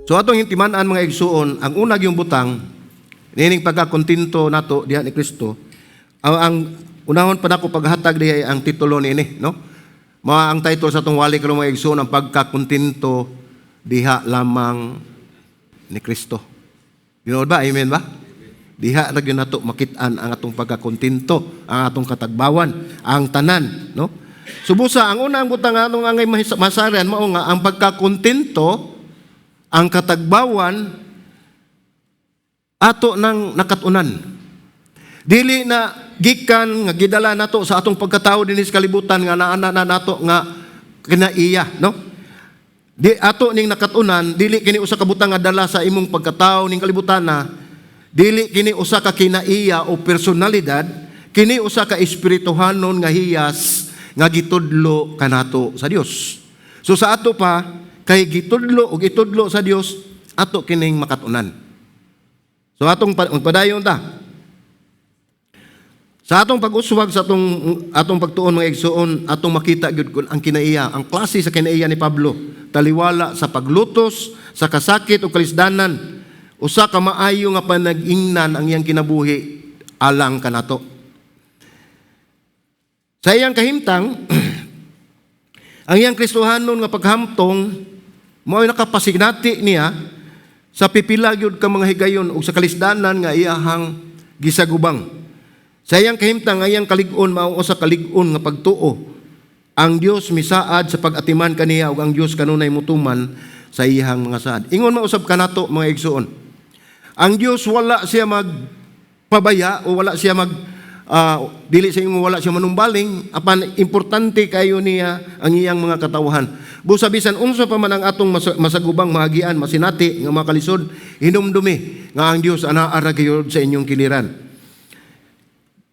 So atong hintiman-an, mga igsuon, ang una gyung butang nining pagkakontento nato diha ni Kristo, ang unahon pa nako paghatag diha ay ang titulo niini, no? Mao ang title sa atong wali karon, mga igsuon, ang pagkakontento diha lamang ni Kristo. Tinuod ba? Amen ba? Diha ra gyud nato makit-an ang atong pagkakontento, ang atong katagbawan, ang tanan, no? So busa ang unang butang atong angay masaran mao nga ang pagkakontento, ang katagbawan ato nang nakatunan. Dili na gikan nga gidala nato sa atong pagkatao dinhi sa kalibutan nga naa na nato nga kinaiya, no? Di ato ning nakatunan, dili kini usa ka butang nga dala sa imong pagkatao ning kalibutan na dili kini usa ka kinaiya o personalidad, kini usa ka espirituhanon nga hiyas nga gitudlo kanato sa Dios. So sa ato pa kay gitudlo og itudlo sa Dios, ato kining makatunan. So atong magpadayon ta. Sa atong pag-uswag sa atong atong pagtuon, mga igsuon, atong makita gyud kun ang kinaiya, ang klase sa kinaiya ni Pablo, taliwala sa paglutos, sa kasakit o kalisdanan, usa ka maayo nga panag-ingnan ang iyang kinabuhi alang kanato. Sa iyang kahimtang, ang iyang Kristohanon nga paghamtong mao nakapasignati niya sa pipila gyud ka mga higayon ug sa kalisdanan nga iyahang gisagubang. Sa iyang kahimtang, ang iyang kalig-on mao usa kalig-on nga pagtuo. Ang Dios misaad sa pag-atiman kaniya ug ang Dios kanunay mutuman sa iyang mga saad. Ingon mausab kanato, mga igsuon. Ang Dios wala siya magpabaya o wala siya mag dili sa ingon wala siya manumbaling, apan importante kayo niya ang iyang mga katawhan. Busa bisan unsa pa man ang atong masagubang maagian, masinati nga mga kalisod, hinumdumi nga ang Dios anaa ra gyud sa inyong kiliran.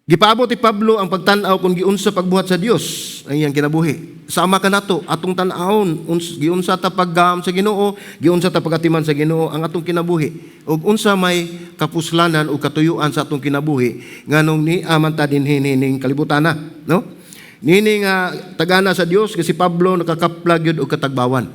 Gipaabot ni Pablo ang pagtan-aw kung giunsa pagbuhat sa Dios ang iyang kinabuhi. Sama kanato, atong tan-awon giunsa ta paggahom sa Ginoo, giunsa ta pagatiman sa Ginoo ang atong kinabuhi. Ug unsa may kapuslanan o katuyuan sa atong kinabuhi nganong ni aman ta dinhi nining kalibutana, no? Nini nga tagana sa Dios kasi Pablo nakakapla gyud og katagbawan.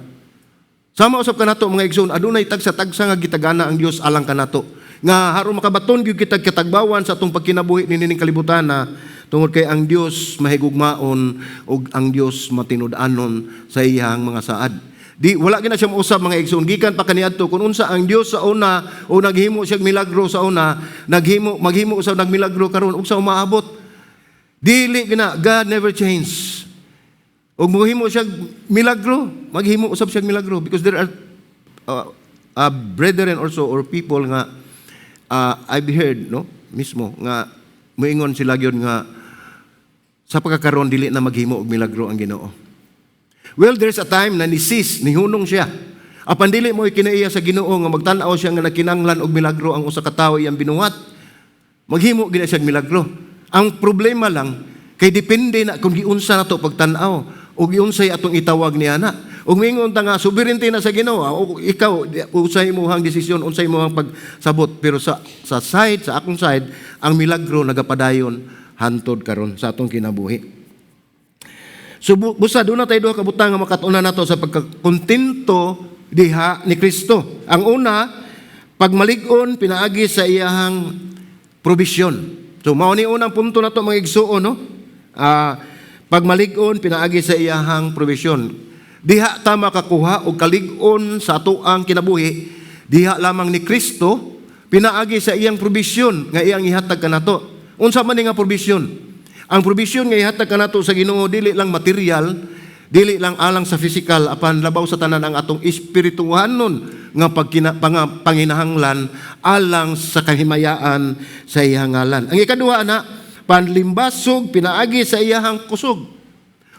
Sama usab kanato, mga igsoon, adunay tagsa-tagsa nga gitagana ang Dios alang kanato. Nga haron makabaton gyud kitag katagbawan sa atong pagkinabuhi nining kalibutan na tungod kay ang Dios mahigugmaon ug ang Dios matinud-anon sa iyang mga saad. Di wala gina siya mausab, mga igsoon, gikan pa kaniadto kung unsa ang Dios sa una o naghimo siya milagro sa una, naghimo maghimo usab nagmilagro karon ug sa umaabot. Dili gina, God never change. Ug mohimo siya milagro, maghimo usab siya milagro because there are brethren also or people nga I've heard, no, mismo nga moingon sila gyud nga sa pagkakaroon dili na maghimo og milagro ang Ginoo. Well, there's a time na ni-cease, nihunong siya. Apan dili mo ikinaiya sa Ginoo nga magtan-aw siya nga nakinanglan og milagro ang usa ka tawo iyang binuhat. Maghimo gina siya og milagro. Ang problema lang kay depende na kung giunsa nato pagtan-aw o giunsay atong itawag niya na. Ug mingon ta nga sovereignty na sa Ginoo, o ikaw unsay imong desisyon, unsay imong pagsabot, pero sa side sa akong side, ang milagro nagapadayon hantod karon sa atong kinabuhi. So busa duna tayo duha ka butang nga makatunan nato sa pagkakontento diha ni Kristo. Ang una, pagmalig-on pinaagi sa iyahang provision. So mao ni unang punto nato, mga igsuon, no? Pagmalig-on pinaagi sa iyahang provision. Diha ta makakuha og kalig-on sa atoang kinabuhi diha lamang ni Kristo pinaagi sa iyang provision nga iyang ihatag kanato. Unsa man ni nga provision? Ang provision nga ihatag kanato sa Ginoo dili lang material, dili lang alang sa physical, apan labaw sa tanan ang atong espirituhanon nga panginahanglan alang sa kahimayaan sa iyang ngalan. Ang ikaduha na panlimbasog pinaagi sa iyahang kusog.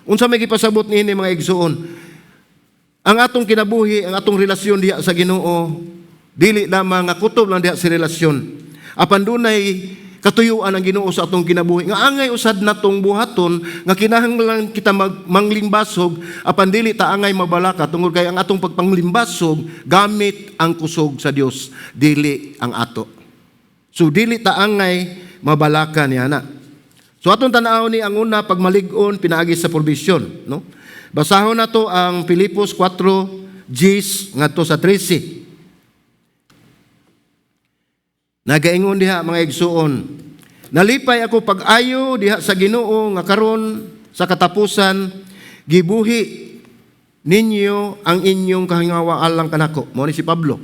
Unsa may gipasabot niini, mga igsuon? Ang atong kinabuhi, ang atong relasyon diha sa Ginoo, dili lamang nga kutob lang diha sa relasyon. Apan dunay katuyuan ang Ginoo sa atong kinabuhi nga angay usad natong buhaton nga kinahanglan kita manglimbasog, apan dili ta angay mabalaka tungod kay ang atong pagpanglimbasog gamit ang kusog sa Dios, dili ang ato. So dili ta angay mabalaka niya na. So atong tan-aw ni ang una, pagmalig-on pinaagi sa provision, no? Basahon nato ang Filipos 4 Gs ngadto sa 13. Nagaingon diha, mga igsuon, "Nalipay ako pag-ayo diha sa Ginoo nga karon sa katapusan gibuhi ninyo ang inyong kahingawa alang kanako." Mao ni si Pablo.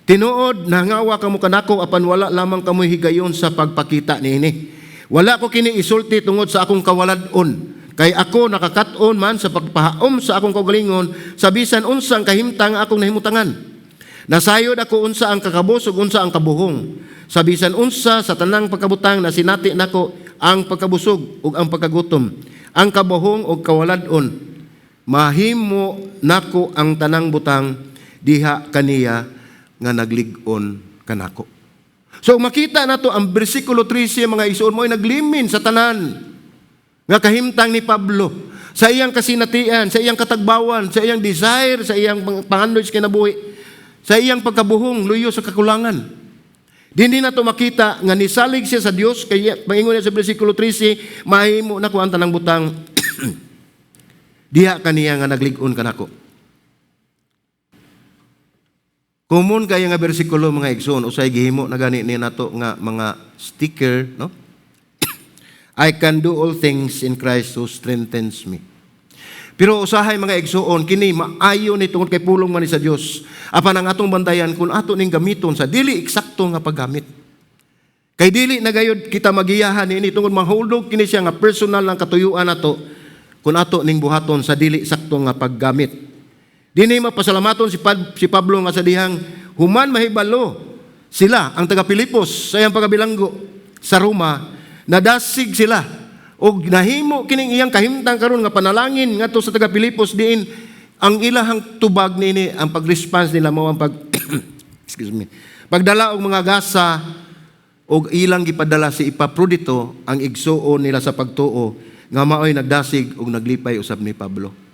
"Tinuod nahangawa kamo kanako, apan wala lamang kamoy higayon sa pagpakita niini. Wala ko kini isulti tungod sa akong kawalad-on, kay ako nakakaton man sa pagpahaom sa akong kaugalingon sa bisan unsang kahimtang akong nahimutangan. Nasayod ako unsa ang kakabos ug unsa ang kabuhong. Sa bisan unsa sa tanang pagkabutang nasinati nako ang pagkabusog ug ang pagkagutom, ang kabuhong ug kawalad-on. Mahimo nako ang tanang butang diha kaniya nga naglig-on kanako." So makita nato ang bersikulo 13, mga igsuon, mo naglimin sa tanan nga kahimtang ni Pablo sa iyang kasinatian, sa iyang katagbawan, sa iyang desire, sa iyang pangandoy sa kinabuhi, sa iyang pagkabuhong luyo sa kakulangan. Dinhi nato makita nga nisalig siya sa Dios, kay maingon niya sa bersikulo 13, "Mahimo nako ang tanang butang diha kaniya nga naglig-on kanako." Common kaya nga bersikulo, mga igsoon, usay gihimo na gani ni nato nga mga sticker, no? "I can do all things in Christ who strengthens me." Pero usahay, mga igsoon, kini maayo ni tungod kay pulong man ni sa Dios. Apan ang atong bantayan kung ato ning gamiton sa dili eksakto nga paggamit. Kay dili na gayud kita magiyahan niini tungod mahulog kini siya nga personal lang katuyuan nato kung ato ning buhaton sa dili sakto nga paggamit. Dinhi mapasalamaton si Pablo nga sa dihang human mahibalo sila, ang taga Pilipos, sa iyang pagabilanggo sa Roma, nadasig sila og nahimo kining iyang kahimtang karon nga panalangin ngadto sa taga Pilipos, diin ang ilahang tubag niini, ang pag-response nila mao ang pag, excuse me, pagdala og mga gasa og ilang gipadala si Epaprodito, ang igsuon nila sa pagtuo nga maoy nagdasig og naglipay usab ni Pablo.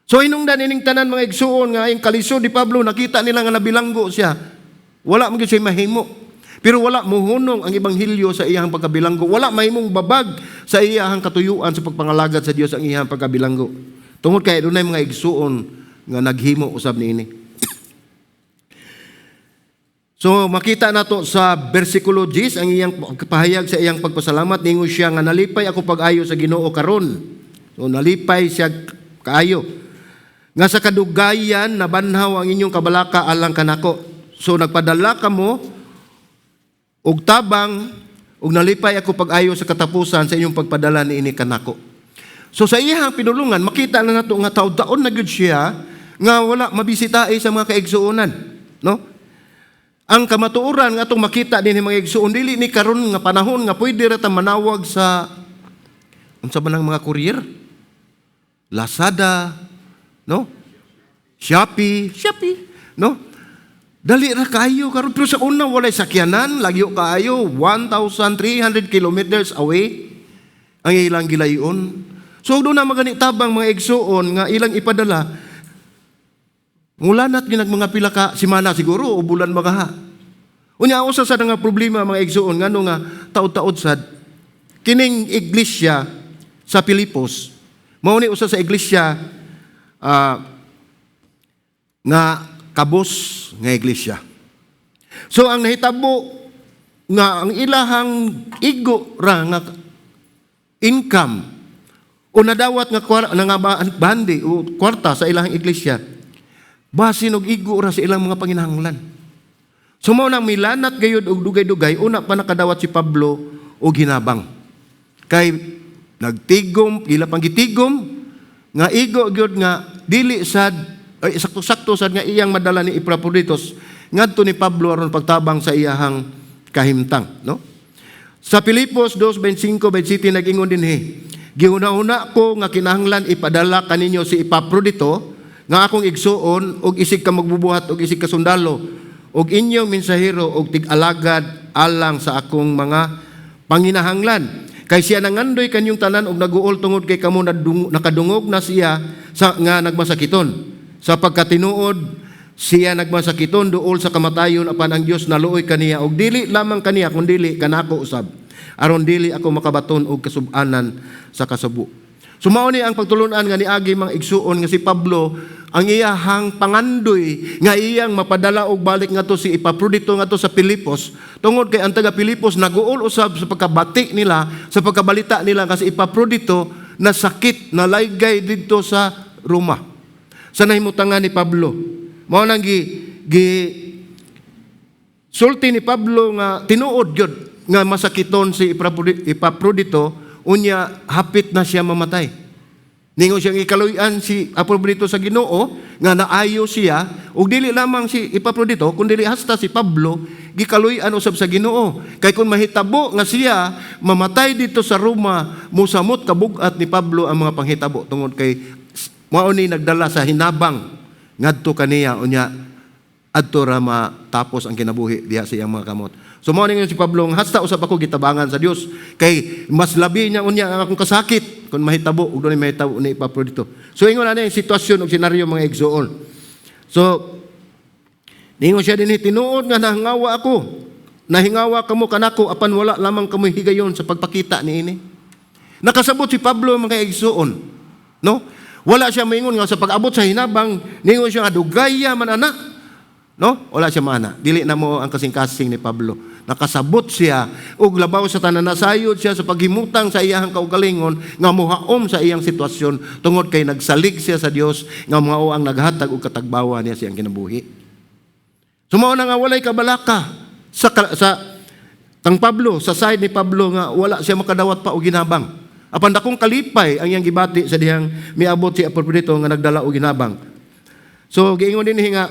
So hinungdan ining tanan, mga igsuon, nga ang kalisod ni Pablo, nakita nila nga nabilanggo siya. Wala man gyud siya mahimo. Pero wala muhunong ang ebanghelyo sa iyang pagkabilanggo. Wala mahimong babag sa iyang katuyuan sa pagpangalagad sa Dios ang iyang pagkabilanggo. Tungod kay dunay mga igsuon nga naghimo usab niini. So makita nato sa bersikulo 10 ang iyang pahayag sa iyang pagpasalamat. Ningon siya nga "Nalipay ako pag-ayo sa Ginoo karon." So nalipay siya kaayo nga sa kadugayan nabanhaw ang inyong kabalaka alang kanako. So nagpadala kamo og tabang ug nalipay ako pag-ayo sa katapusan sa inyong pagpadala niini kanako. So sa iyang pinulungan, makita na nato nga taud-taon na gyud siya nga wala mabisitae sa mga kaigsuonan, no? Ang kamatuoran nga atong makita din mga igsuon, dili ni karon nga panahon nga pwede ra ta manawag sa unsa ba nang mga courier? Lazada, no? Shopee, Shopee, no? Dali ra kaayo karon, pero sa una walay sakyanan, lagyo kaayo, 1,300 kilometers away ang ilang gilayon. So duna magani tabang, mga igsuon, nga ilang ipadala. Mulanat ginag mga pila ka semana siguro o bulan magaha. Unya usa sa nga problema, mga igsuon, ngano nga taod-taod sad kining iglesia sa Pilipos, mao ni usa sa iglesia nga kabos nga iglesia. So ang nahitabo nga ang ilahang igo ra nga income o nadawat nga nga bandi o kwarta sa ilahang iglesia, basin og igo ra sa ilang mga panginahanglan. So mao nang milanat gayud og dugay-dugay una pa nakadawat si Pablo og hinabang. Kay nagtigom, ila pang gitigom nga igo gyud nga dili sad ay sakto-sakto sad nga iyang madala ni Epaphroditus ngadto ni Pablo aron pagtabang sa iyahang kahimtang, no? Sa Filipos 2:25-27 nag-ingon dinhi, "Gihuna-huna ko nga kinahanglan ipadala kaninyo si Epaprodito nga akong igsuon ug isig ka magbubuhat ug isig ka sundalo ug inyong mensahero ug tig-alagad alang sa akong mga panginahanglan. Kay siya nangandoy kanyong tanan ug naguol tungod kay kamo nakadungog na siya sa nga nagmasakiton. Sa pagkatinuod siya nagmasakiton duol sa kamatayon, apan ang Dios naluoy kaniya, ug dili lamang kaniya kundili kanako usab, aron dili ako makabaton og kasub-anan sa kasubo." So mao ni ang pagtulunan nga niagi, mga igsuon, nga si Pablo ang iyahang pangandoy nga iyang mapadala og balik ngadto si Epaprodito ngadto sa Pilipos, tungod kay ang taga Pilipos naguol usab sa pagkabati nila, sa pagkabalita nila kasi Epaprodito nasakit, nalaygay didto sa Roma. Sa nahimutangan ni Pablo. Mao nang gi, gi sulti ni Pablo nga tinuod gyud nga masakiton si Epaprodito, unya hapit na siya mamatay. Ningon siyang ikaluy-an si Epaprodito sa Ginoo nga naayo siya, ug dili lamang si Epaprodito kundi hasta si Pablo gikaluy-an usab sa Ginoo. Kay kung mahitabo nga siya mamatay dito sa Roma, musamot kabug-at ni Pablo ang mga panghitabo tungod kay mao ni nagdala sa hinabang ngadto kaniya, unya adto ra matapos ang kinabuhi diha sa iyang mga kamot. So mao ni si Pablo nga hasta usab ako gitabangan sa Dios kay mas labi niya unya ang akong kasakit kung mahitabo ug dunay mahitabo ni Epaprodito. So ingon ana ang sitwasyon ug senaryo, mga igsoon. So ningon siya dinhi, "Tinuod nga nahingawa ako. Nahingawa kamo kanako, apan wala lamang kamo higayon sa pagpakita niini." Nakasabot si Pablo, mga igsoon. No? Wala siya maingon nga sa pag-abot sa hinabang, ningon siya nga dugaya man ana. No? Wala siya maana. Dili na mo ang kasing-kasing ni Pablo. Nakasabot siya ug labaw sa tanan, nasayod siya sa paghimutang sa iyang kaugalingon nga muhaom sa iyang sitwasyon tungod kay nagsalig siya sa Dios nga mao ang naghatag og katagbawa niya sa iyang kinabuhi. So mao na nga walay kabalaka sa kang Pablo, sa side ni Pablo nga wala siya makadawat pa og ginabang. Apan dakong kalipay ang iyang gibati sa dihang miabot si Epaprodito nga nagdala og ginabang. So giingon din nga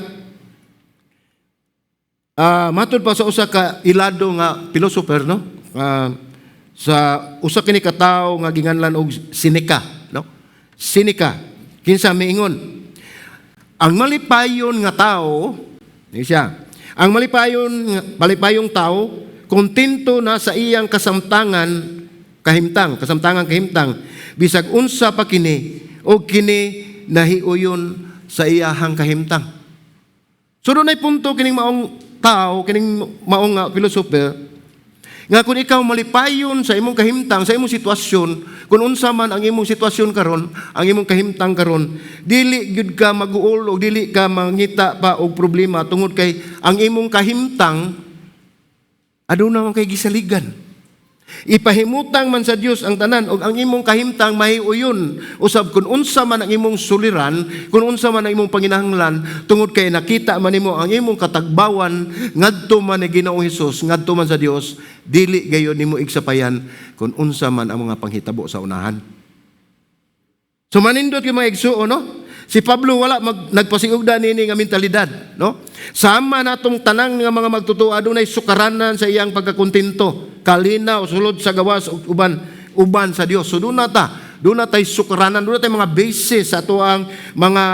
matud pa sa usa ka ilado nga philosopher, no? Sa usa kini ka tawo nga ginganlan og Seneca, no? Seneca, kinsa miingon, ang malipayon nga tao, ni siya. Ang malipayong tao kontento na sa iyang kasamtangan kahimtang, kasamtangan kahimtang, bisag unsa pa kini, o kini nahiuyon sa iyahang kahimtang. So dunay punto kining maong tao, kining maong nga philosopher, nga kung ikaw malipayon sa imong kahimtang, sa imong sitwasyon, kung unsa man ang imong sitwasyon karon, ang imong kahimtang karon, dili gyud ka maguol o dili ka mangita pa og problema tungod kay ang imong kahimtang aduna man kay gisaligan. Ipahimutang man sa Dios ang tanan ug ang imong kahimtang mahiuyon usab kung unsa man ang imong suliran, kung unsa man ang imong panginahanglan, tungod kay nakita man nimo ang imong katagbawan ngadto man ni Ginoong Hesus, ngadto man sa Dios, dili gayon nimo igsapayan kung unsa man ang mga panghitabo sa unahan. So manindot yung mga igsuon, no? Si Pablo wala nagpasiugda nini nga mentalidad, no? Sama natong tanang nga mga magtotoo, adunay sukaranan sa iyang pagkakontento, kalinaw sulod sa gawas ug uban uban sa Dios. So doon na tay sukaranan, doon na tay mga basis sa atoang mga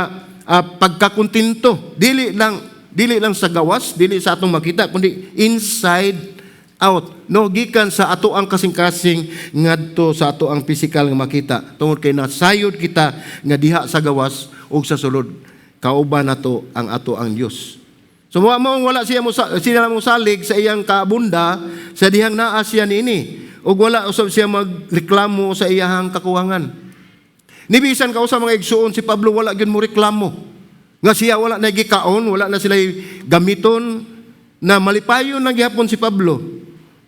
pagkakontento. Dili lang sa gawas, dili sa atong makita, kundi inside out. No, gikan sa ato ang kasing-kasing ngadto sa ato ang physical nga makita tungod kay nasayod kita nga diha sa gawas ug sa sulod kauban nato ang ato ang Dios. So mo wala siya mo sila mo salig sa iyang kaabunda sa dihang naa siya niini ug wala usab siya magreklamo sa iyahang kakuwangan. Nibisan ka usa, mga igsuon, si Pablo wala gyud mo reklamo. Nga siya wala na gikaon, wala na sila gamiton, na malipayon na gihapon si Pablo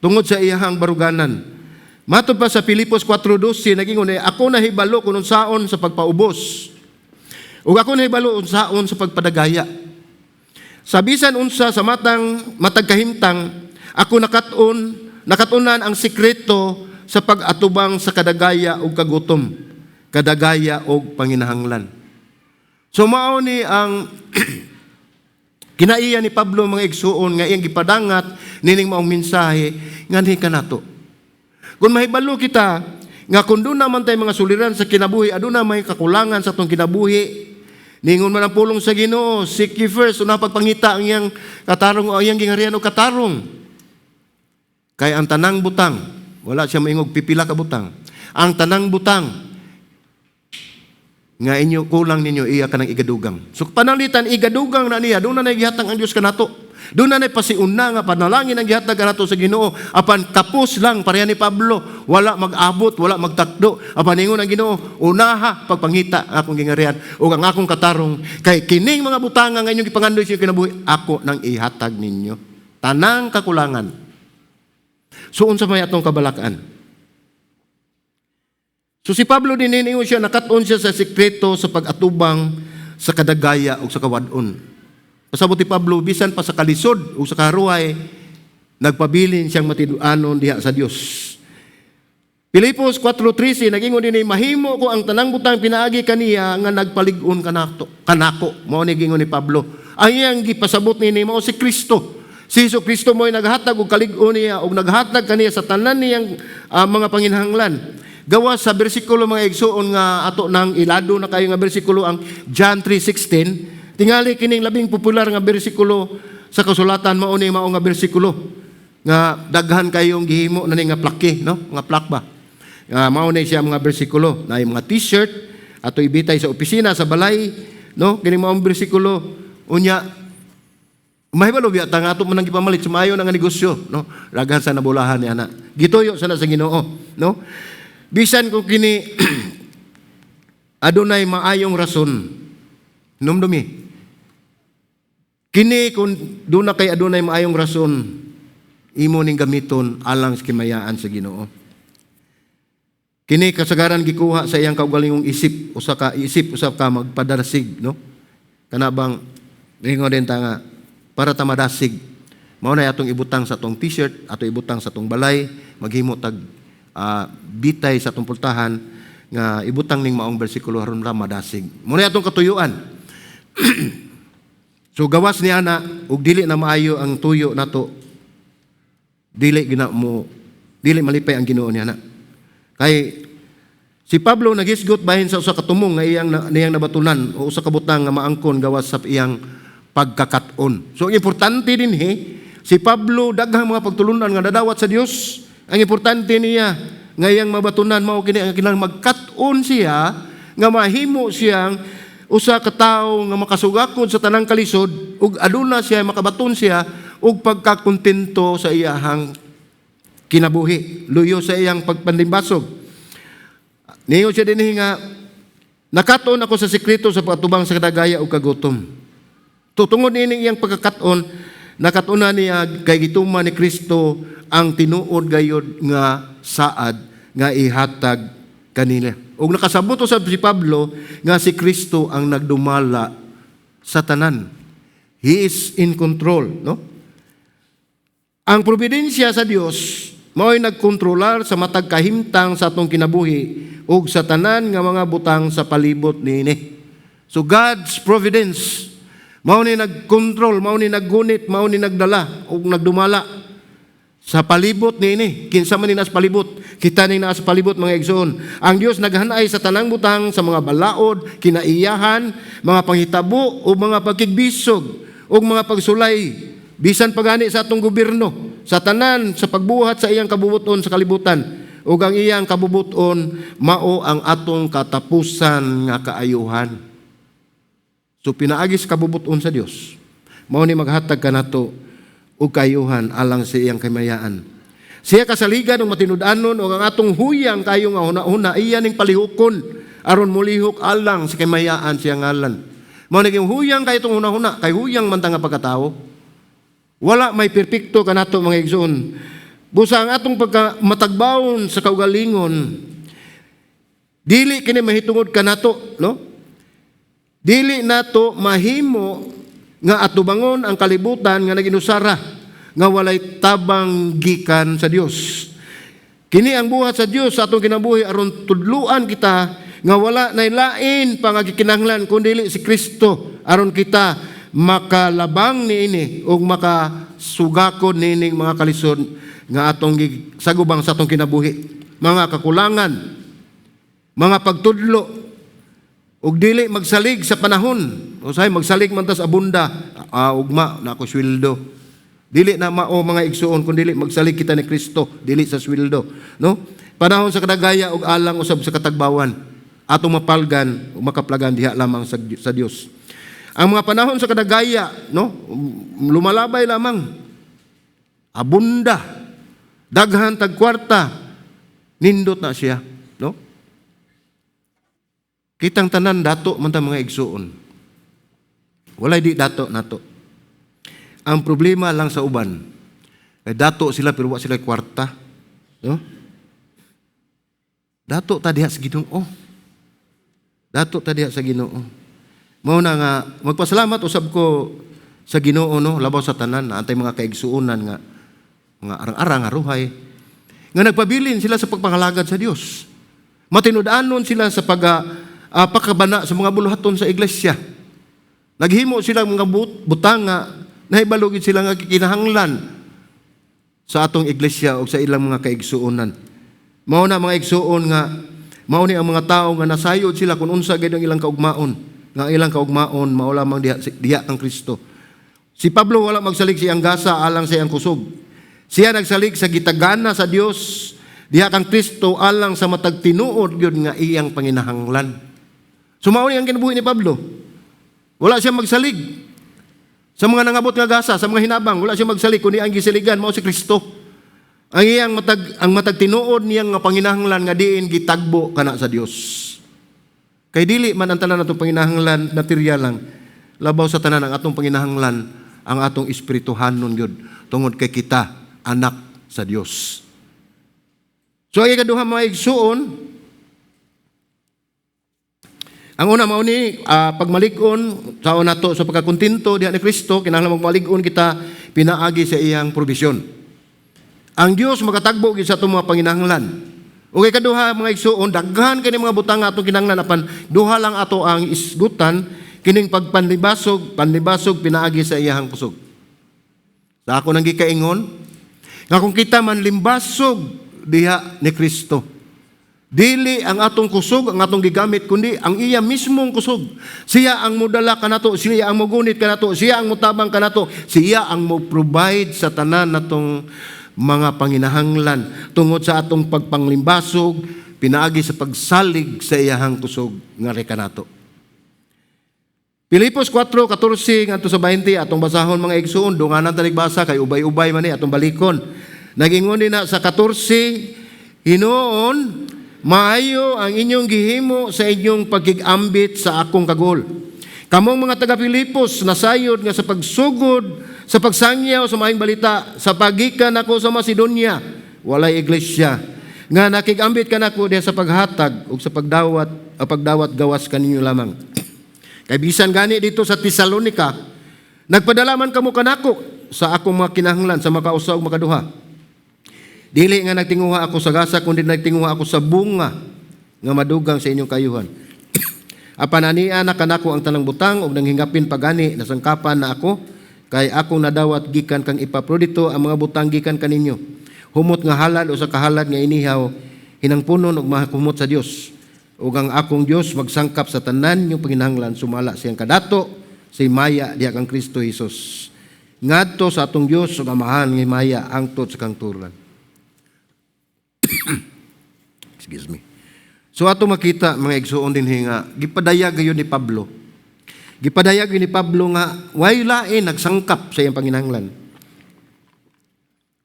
tungod sa iyahang baruganan. Matod pa sa Filipos 4:12, nagingon eh, "Ako nahibalo kung unsaon sa pagpaubos. Ug ako nahibalo unsaon sa pagpadagaya. Sa bisan unsa sa matang matag kahimtang, ako nakat-unan ang sikreto sa pag-atubang sa kadagaya ug kagutom, kadagaya ug panginahanglan." So mao ni ang kinaiya ni Pablo, mga igsuon, nga iyang gipadangat nining maong mensahe nganhi kanato. Kung mahibalo kita nga kung doon naman tayo mga suliran sa kinabuhi, aduna may kakulangan sa atong kinabuhi. Ningon man ang pulong sa Ginoo, "Seek ye first," una pagpangita ang iyang katarong o ang iyang gingharian o katarong. Kay ang tanang butang, wala siya maingog pipila ka butang. Ang tanang butang nga inyo kulang ninyo, iya ka ng igadugang. So panalitan igadugang na niya, doon na nagihatag ang Dios kanato. Duna na pasiuna nga panalangin ang gihatag kanato sa Ginoo, apan kapos lang pareha ni Pablo, wala mag-abot, wala magtakdo. Apan ingon ang Ginoo, "Unaha pagpangita ang akong gingarian ug ang akong katarong, kay kining mga butanga nga inyong gipangandoy sa inyong kinabuhi, ako nang ihatag ninyo." Tanang kakulangan. So unsa may atong kabalakan? So si Pablo din, ingon siya, nakat-on siya sa sekreto sa pag-atubang sa kadagaya o sa kawad-on. Pasabot ni Pablo, bisan pa sa kalisod o sa kaharuhay, nagpabilin siyang matinud-anon diha sa Dios. Filipos 4:13, nagingon din, "Mahimo ko ang tanang butang pinaagi kaniya nga nagpalig-on kanato kanako." Mao ni gingon ni Pablo. Ang iyang gipasabot nini mao si Kristo. Si Hesus Kristo mo'y naghatag og kalig-on niya og naghatag kaniya sa tanan niyang mga panginahanglan. Gawas sa bersikulo, mga igsuon, nga ato nang ilado na kayo nga bersikulo, ang John 3:16. Tingali kining labing popular nga bersikulo sa kasulatan mao ni mao nga bersikulo nga daghan kayong gihimo na ni nga plaque, no, nga plaque ba, nga mao ni siya mga bersikulo na yung mga T-shirt ato ibitay sa opisina, sa balay, no, kining maong bersikulo. Unya mahibalo biya ta nga ato man ang gipamalit sa maayo na nga negosyo, no? Daghan sa nabulahan ni ana, gituyo sana sa Ginoo, no? Bisan kung kini adunay maayong rason, numdumi kini, kung duna kay adunay maayong rason, imo ning gamiton alang sa kimayaan sa Ginoo. Kini kasagaran gikuha sa iyang kaugalingong isip, usa ka isip, usa ka magpadasig, no? Kana bang ingon din ta nga para ta madasig. Mao na atong ibutang sa atong T-shirt, ato ibutang sa atong balay, maghimo tag bitay sa atong pultahan nga ibutang ning maong bersikulo aron ra madasig. Mao na atong katuyuan. So gawas ni ana ug dili na maayo ang tuyo nato, dili gina mo dili malipay ang Ginoo niya na. Kay si Pablo naghisgot bahin sa usa ka tumong nga iyang niyang nabatunan o usa ka butang nga maangkon gawas sa iyang pagkakat-on. So ang importante dinhi, si Pablo daghang mga pagtulunan nga nadawat sa Dios. Ang importante niya nga iyang mabatunan mao kini ang kinahanglan magkat-on siya nga mahimo siyang usa ka tawo nga makasugakod sa tanang kalisod ug aduna siya makabaton siya og pagkakontento sa iyahang kinabuhi, luyo sa iyang pagpanlimbasog. Niingon siya dinhi nga, "Nakat-on ako sa sekreto sa pagtubang sa kadagaya ug kagutom." Tungod nining iyang pagkakat-on, nakat-onan niya kay gituman ni Kristo ang tinuod gayod nga saad nga ihatag kanila. Ug nakasabot usab si Pablo nga si Kristo ang nagdumala sa tanan. He is in control, no? Ang providensya sa Dios mao'y nagkontrolar sa matag kahimtang sa atong kinabuhi ug sa tanan nga mga butang sa palibot niini. So God's providence mao ni nagkontrol, mao ni naggunit, mao ni nagdala ug nagdumala sa palibot niini. Kinsa man ni naa sa palibot? Kita ni naa sa palibot, mga igsoon. Ang Dios naghanay sa tanang butang, sa mga balaod, kinaiyahan, mga panghitabo o mga pagkigbisog ug mga pagsulay, bisan pagani sa atong gobyerno, sa tanan sa pagbuhat sa iyang kabubuton sa kalibutan. Ug ang iyang kabubuton mao ang atong katapusan nga kaayuhan. So pinaagi sa kabubuton sa Dios, mao ni maghatag kanato og kaayuhan alang sa iyang kamayaan. Siya kasaligan og matinud-anon ug ang atong huyang kayo nga huna-huna iya ning palihukon aron molihok alang sa kamayaan siya ngalan. Mao naging huyang kay itong huna-huna, kay huyang man ta nga pagkatao. Wala may perpekto kanato, mga igsoon. Busa ang atong pagka matagbawon sa kaugalingon, dili kini mahitungod kanato, no? Dili nato mahimo nga atubangon ang kalibutan nga naginusara nga walay tabang gikan sa Dios. Kini ang buhat sa Dios sa atong kinabuhi aron tudluan kita nga wala nay lain pa nga gikinahanglan kun dili si Kristo aron kita makalabang niini ug makasugakod niining mga kalisod nga atong sagubang sa atong kinabuhi, mga kakulangan, mga pagtudlo ug dili magsalig sa panahon. Usahay magsalig man ta sa abunda, ugma na ako sweldo. Dili na mao, mga igsuon, kun dili magsalig kita ni Kristo, dili sa sweldo, no? Panahon sa kadagaya ug alang usab sa katagbawan, atong mapalgan ug makaplagan diha lamang sa Dios. Ang mga panahon sa kadagaya, no, lumalabay lamang. Abunda. Daghan tag kwarta. Nindot na siya, no? Kitang tanan dato man ta, mga igsuon. Walay di dato nato. Ang problema lang sa uban, kay dato sila pero wa sila kwarta. No? Dato ta diha sa Ginoo. Dato ta diha sa Ginoo. Mao na nga magpasalamat usab ko sa Ginoo, no, labaw sa tanan na antay mga kaigsuonan nga mga arang-arang aruhay nga nagpabilin sila sa pagpangalagad sa Dios. Matinud-anon sila sa pag pakabana sa mga buluhaton sa iglesia. Naghimo sila mga butang nga nahibalo gid sila nga kinahanglan sa atong iglesia o sa ilang mga kaigsuonan. Mao na, mga igsuon, nga mao ni ang mga tao nga nasayod sila kung unsa gid ang ilang kaugmaon, nga ang ilang kaugmaon mao lamang diha diha kang Kristo. Si Pablo wala magsalig sa iyang gasa alang sa iyang kusog. Siya nagsalig sa gitagana sa Dios diha kang Kristo alang sa matag tinuod gyud nga iyang panginahanglan. So mao ni ang kinabuhi ni Pablo. Wala siya magsalig sa mga nangabot nga gasa, sa mga hinabang, wala siya magsalig kundi ang gisaligan mao si Kristo. Ang matag tinuod niyang nga panginahanglan nga diin gitagbo kana sa Dios. Kay dili man ang tanan atong panginahanglan material lang. Labaw sa tanan, ang atong panginahanglan ang atong espirituhanon gyud tungod kay kita anak sa Dios. So ang ikaduha, mga igsuon, ang una mao ni pagmalig-on sa nato sa pagkakontento diha ni Kristo, kinahanglan magmalig-on kita pinaagi sa iyang probisyon. Ang Dios makatagbo gid sa atong mga panginahanglan. Ug ikaduha, mga igsuon, daghan kini mga butang nga atong kinahanglan, apan duha lang ato ang isgutan, kining pagpanlibasog, panlibasog pinaagi sa iyang kusog. Sa ako nang gikaingon, nga kung kita manlimbasog diha ni Kristo, dili ang atong kusog ang atong gigamit kundi ang iya mismong kusog. Siya ang modala kanato, siya ang mogunit kanato, siya ang motabang kanato, siya ang mo-provide sa tanan natong mga panginahanglan tungod sa atong pagpanglimbasog pinaagi sa pagsalig sa iyahang kusog nga kanato. Pilipos 4:14 ngadto sa 20 atong basahon, mga igsuon, dunganan ta basa kay ubay-ubay man ni, atong balikon. Nagingon din na sa 14, "Hinuon, maayo ang inyong gihimo sa inyong pagkig-ambit sa akong kaguol. Kamong mga taga Filipos nasayod nga sa pagsugod sa pagsangyaw sa maayong balita sa pagikan ako sa Macedonia, walay iglesia nga nakig-ambit kanako diha sa paghatag ug sa pagdawat o pagdawat gawas kaninyo lamang. Kay bisan gani dito sa Tesalonica, nagpadala man kamo kanako sa akong mga kinahanglan sa makausa ug makaduha. Dili nga nagtinguha ako sa gasa, kundi nagtinguha ako sa bunga nga madugang sa inyong kayuhan. Apan ania na kanako ang tanang butang ug nanghingapin pagani, nasangkapan na ako kay akong nadawat gikan kang Epaprodito ang mga butang gikan kaninyo. Humot nga halad o sa kahalad nga inihaw, hinangpunon ug mahumot sa Dios. Ug ang akong Dios magsangkap sa tanan yung panginahanglan sumala siyang kadato sa himaya diha kang Kristo Jesus. Ngadto sa atong Dios ug Amahan nga himaya hangtod sa kahangturan." Excuse me. So ato makita, mga igsuon, dinhi nga gipadayag gayon ni Pablo. Gipadayag gyud ni Pablo nga way lain nagsangkap sa iyang panginahanglan.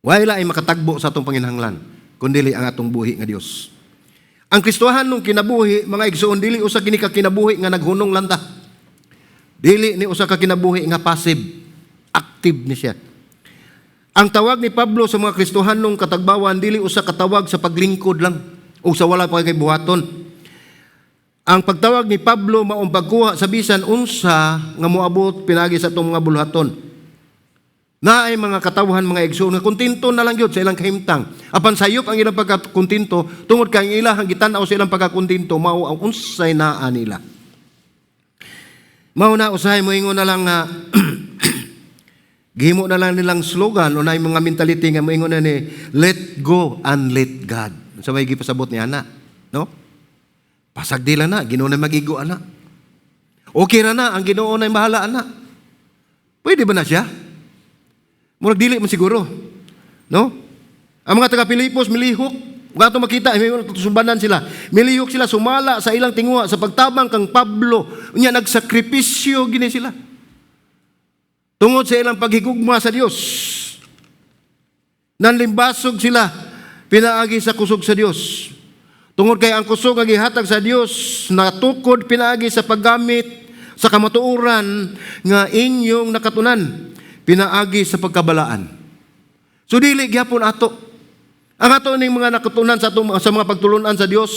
Way lain makatagbo sa atong panginahanglan kundi ang atong buhi nga Dios. Ang Kristohanong kinabuhi, mga igsuon, dili usa kini ka kinabuhi nga naghunong lang ta. Dili ni usa ka kinabuhi nga passive. Active ni siya. Ang tawag ni Pablo sa mga Kristohanong katagbawan dili usa ka tawag sa paglingkod lang o sa wala pa kay buhaton. Ang pagtawag ni Pablo maong pagkuha sa bisan unsa nga moabot pinagi sa atong mga buluhaton. Naay mga katawhan, mga igsoon, nga kontento na lang gyud sa ilang kahimtang. Apan sayop ang ilang pagkakontento tungod kay ang ilang gitan-aw sa ilang pagkakontento mao ang unsay naa nila. Mao na usahay moingon na lang nga gihimo na lang nilang slogan o naay mga mentality nga moingon na ni "Let go and let God." Sa may gipasabot ni ana, no? Pasagdi lang na, Ginoo na magigo ana. Okay ra na, ang Ginoo na bahala ana. Pwede ba na siya? Murag dili man siguro. No? Ang mga taga Pilipos milihok, Ug ato makita, sumbanan sila. Milihok sila sumala sa ilang tinguha sa pagtabang kang Pablo. Unya nagsakripisyo gini sila tungod sa ilang paghigugma sa Dios. Nanlimbasog sila pinaagi sa kusog sa Dios. Tungod kay ang kusog nga gihatag sa Dios natukod pinaagi sa paggamit sa kamatuoran nga inyong nakatunan pinaagi sa pagkabalaan. So dili gyapon ato. Ang ato ning mga nakatunan sa atong sa mga pagtulunan sa Dios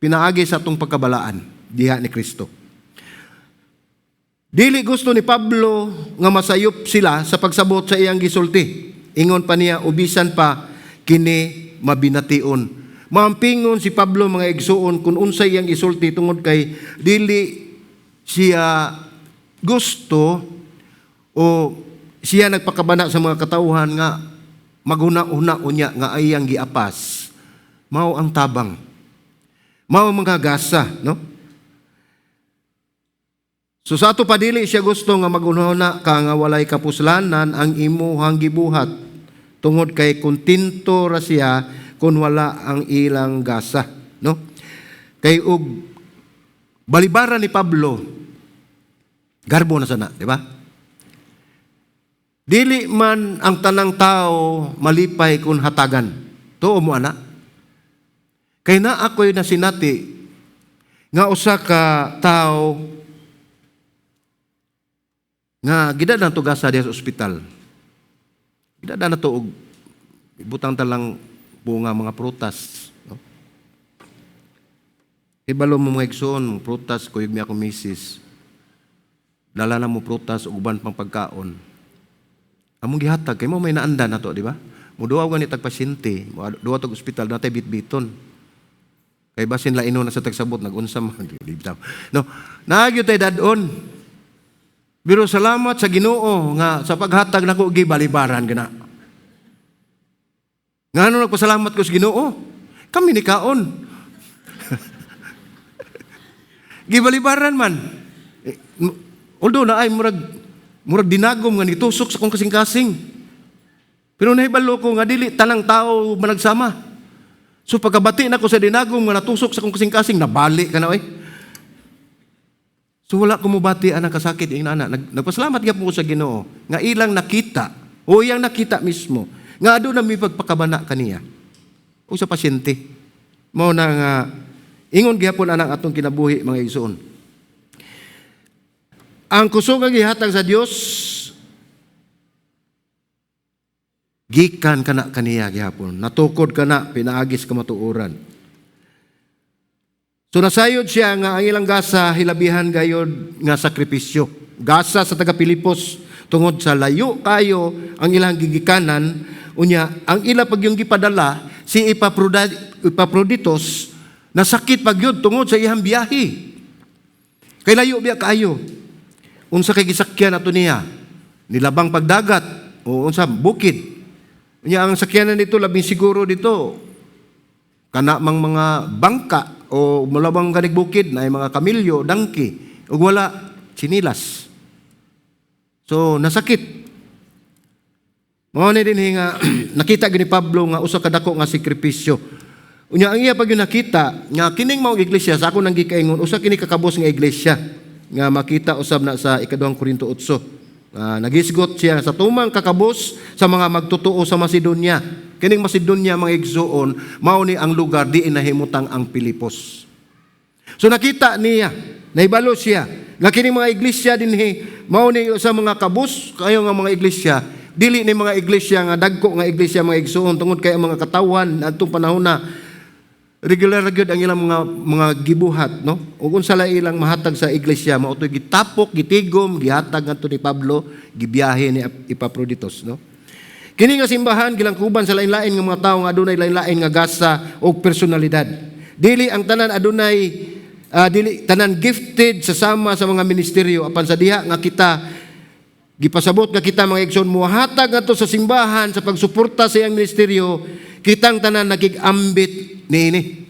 pinaagi sa atong pagkabalaan diha ni Kristo. Dili gusto ni Pablo nga masayop sila sa pagsabot sa iyang gisulti. Ingon pa niya, "Ubisan pa kini mabination." Maampingon si Pablo, mga igsuon, kung unsay iyang isulti tungod kay dili siya gusto o siya nagpakabana sa mga katawhan nga maghuna-huna unya nga iyang giapas mao ang tabang, mao ang mga gasa, no? So sa ato pa, dili siya gusto nga maghuna ka nga walay kapuslanan ang imuhang gibuhat tungod kay kontento ra siya kung wala ang ilang gasa, no? Kay og balibaran ni Pablo, garbo na sana, di ba? Dili man ang tanang tao malipay kung hatagan. Tuo mo ana? Kay naa ako'y nasinati nga usa ka tao nga gidala nato gasa diha sa ospital. Gidala nato og ibutang talang bunga, mga prutas. No? Ibalo mo, mga igsoon, mga prutas, kuyog mi ako misis. Dala na mo prutas ug uban pang pagkaon. Among gihatag kay mo may naanda na to, di ba? Muduaw gani tag pasyente, duwa tag ospital natay bitbiton. Kay basin laino na sa tagsabot nagunsa man. Di bitaw. No, naa gyud tay dad-on. Pero salamat sa Ginoo nga sa paghatag nako gibalibaran gana. Ngano nagpasalamat ko sa Ginoo? Kami ni kaon. Gibalibaran man. Eh, although na ay murag dinagom nga nitusok sa akong kasing-kasing. Pero nahibalo ko nga dili tanang tao managsama. So pagkabati nako sa dinagom nga natusok sa akong kasing-kasing, nabali ka na oy. So wala ko mubati anang kasakit ing nana. Nagpasalamat gyud ko sa Ginoo nga ilang nakita o iyang nakita mismo nga aduna mi pagpakabana kaniya o sa pasyente. Mao na nga ingon gihapon anang atong kinabuhi, mga igsoon. Ang kusog nga gihatag sa Dios gikan kana kaniya gihapon. Natukod kana pinaagi sa kamatuoran. So nasayod siya nga ang ilang gasa hilabihan gayod nga sakripisyo. Gasa sa taga Pilipos tungod sa layo kayo ang ilang gigikanan, unya ang ila pag yung gipadala si Epaphroditus nasakit pag yun tungod sa iyang biyahe. Kay layo biya kaayo. Unsa kay gisakyan ato niya? Nilabang pagdagat o unsa bukid. Unya ang sakyanan nito labing siguro dito kana mang mga bangka o mulabang kanig bukid na mga kamilyo, donkey, ug wala tsinilas. So nasakit. Mao ni din nga nakita gyud ni Pablo nga usa ka dako nga sakripisyo. Unya ang iya pag yun nakita nga kining maong iglesia sa ako nang gikaingon usa kini kakabos nga iglesia nga makita usab na sa ikaduhang Korinto 8. Nagisgot siya sa tumang kakabos sa mga magtotoo sa Macedonia. Kining Macedonia, mga igsuon, mao ni ang lugar diin nahimutang ang Pilipos. So nakita niya, nahibalo siya nga kining mga iglesia dinhi mao ni sa mga kabus kayo nga mga iglesia, dili ni mga iglesia nga dagko nga iglesia, mga igsuon, tungod kay ang mga katawan adtong panahon na regular gyud ang ilang mga gibuhat, no? Ug unsa la ilang mahatag sa iglesia mao to'y gitapok, gitigom, gihatag ngadto ni Pablo, gibiyahe ni Epaphroditus, no? Kini nga simbahan gilangkuban sa lain-lain nga mga tawo nga adunay lain-lain nga gasa o personalidad. Dili ang tanan adunay dili tanan gifted sa sama sa mga ministeryo, apan sa diha nga kita gipasabot nga kita, mga igsoon, muhatag ngadto sa simbahan sa pagsuporta sa iyang ministeryo, kitang tanan nagig-ambit niini.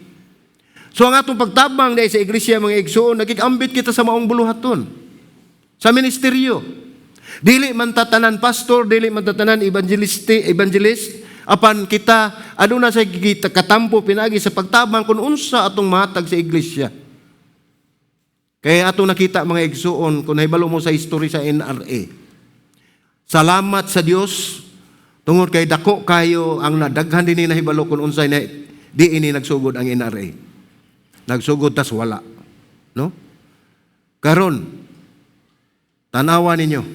So ang atong pagtabang dahil sa iglesia, mga igsoon, nagig-ambit kita sa maong buluhaton sa ministeryo. Dili man tatanan pastor, dili man tatanan evangelist. Apan kita aduna sa kita katampo pinaagi sa pagtabang kung unsa atong mahatag sa iglesia. Kaya atong nakita, mga igsuon, kung nahibalo mo sa history sa NRA. Salamat sa Dios tungod kay dako kayo ang nadaghan din nahibalo kung unsay na di ini nagsugod ang NRA. Nagsugod tas wala. No? Karon, tanawa ninyo.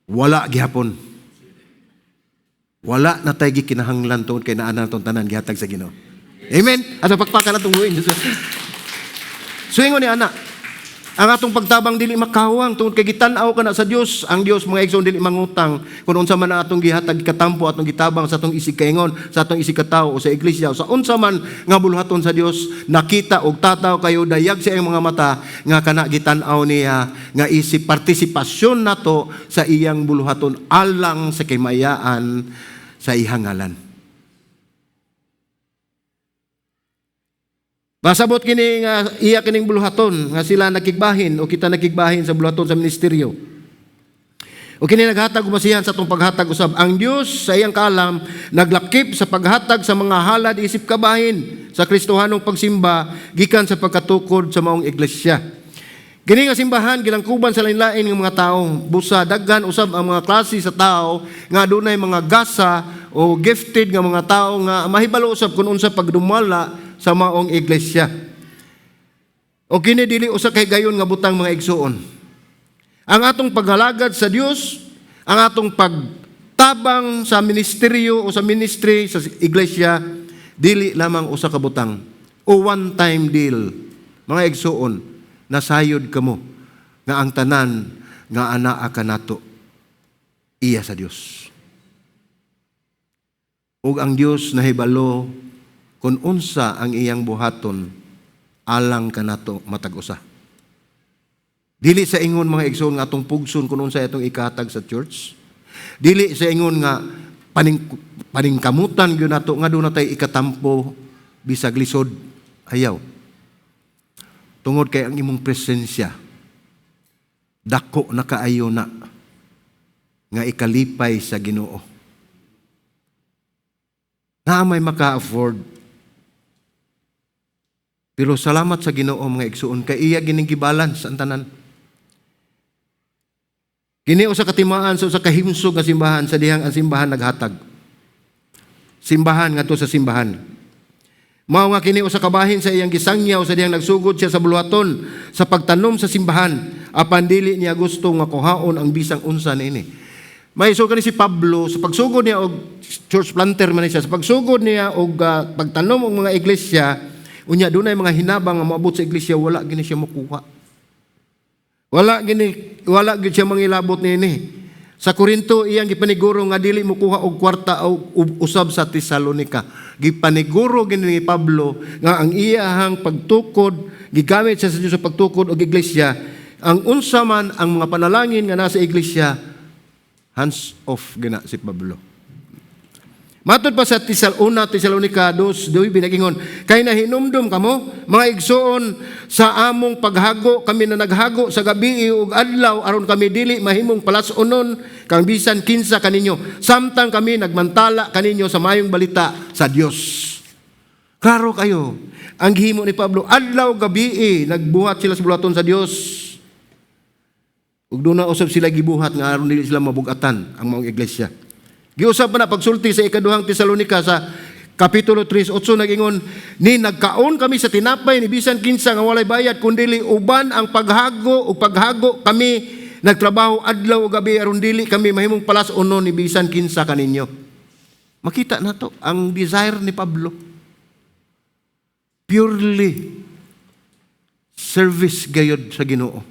Wala gihapon. Wala na tay gikinahanglan tungod kay naa na atong tanan gihatag sa Ginoo. Amen. Ato pakpakan atong buhin. So ingon ni ana, ang atong pagtabang dili makawang tungod kay gitan-aw kana sa Dios. Ang Dios, mga igsoon, dili mangutang. Kung unsa man ang atong gihatag, katampo atong gitabang sa atong isig kaingon, sa atong isig katawo o sa iglesia o sa unsa man nga buluhaton sa Dios, nakita og tataw kayo, dayag sa iyang mga mata nga kana gitan-aw niya nga isip partisipasyon nato sa iyang buluhaton alang sa kimayaan sa iyang ngalan. Pasabot kini nga iya kining buluhaton nga sila nakigbahin o kita nakigbahin sa buluhaton sa ministeryo. O kini naghatag og basihan sa atong paghatag usab. Ang Dios sa iyang kaalam naglakip sa paghatag sa mga halad isip kabahin sa Kristohanong pagsimba gikan sa pagkatukod sa maong iglesia. Kini nga simbahan gilangkuban sa lain-lain nga mga tao. Busa daghan usab ang mga klase sa tao nga adunay mga gasa o gifted nga mga tao nga mahibalo usab kung unsa pagdumala sa maong iglesia. O kini dili usa kay gayon nga butang, mga igsuon. Ang atong paghalagad sa Dios, ang atong pagtabang sa ministeryo o sa ministry sa iglesia, dili lamang usa ka butang o one time deal. Mga igsuon, nasayod kamo nga ang tanan nga anaa kanato iya sa Dios. Ug ang Dios nahibalo kung unsa ang iyang buhaton alang kanato matag usa. Dili sa ingon, mga igsoon, nga atong pugson kung unsa atong ikatag sa church. Dili sa ingon nga paningkamutan gyud nato nga duna tay ikatampo bisag lisod, ayaw. Tungod kay ang imong presensya dako na kaayo na nga ikalipay sa Ginoo. Na may maka-afford. Pero salamat sa Ginoo, mga igsuon, kay iya gining gibalance ang tanan. Kini usa ka timaan sa usa ka himsog nga simbahan sa dihang ang simbahan naghatag. Simbahan ngadto sa simbahan. Mao nga kini usa ka bahin sa iyang gisangyaw sa dihang nagsugod siya sa buluhaton sa pagtanom sa simbahan, apan dili niya gusto nga kuhaon ang bisang unsa niini. May so kani si Pablo sa pagsugod niya og church planter man siya, sa pagsugod niya og pagtanom og mga iglesia, unya dunay mga hinabang nga moabot sa iglesia, wala gini siya mokuha. Wala gid siya mangilabot niini. Sa Korinto, iyang gipaniguro nga dili mokuha og kwarta o usab sa Tesalonika. Gipaniguro gini ni Pablo nga ang iyahang pagtukod, gigamit siya sa Dios sa pagtukod og iglesia, ang unsa man ang mga panalangin nga nasa iglesia, hands off gina si Pablo. Matod pa sa Una Tesalonica 2:2 binagingon, "Kay nahinumdum kamo, mga igsoon, sa among paghago, kami na naghago sa gabi ug adlaw aron kami dili mahimong palas-unon kang bisan kinsa kaninyo samtang kami nagmantala kaninyo sa mayong balita sa Dios." Klaro kayo. Ang gihimo ni Pablo, adlaw gabi nagbuhat sila sa buluhaton sa Dios. Ug duna usab sila gibuhat nga aron dili sila mabugatan ang maong iglesia. Giusab pa na pagsulti sa ikaduhang Tesalonika sa Kapitulo 3:8 nagingon, "Ni nagkaon kami sa tinapay ni bisan kinsa nga walay bayad, kundili uban ang paghago ug paghago kami nagtrabaho adlaw ug gabi aron dili kami mahimong palas-unon ni bisan kinsa kaninyo." Makita nato ang desire ni Pablo. Purely service gayod sa Ginoo.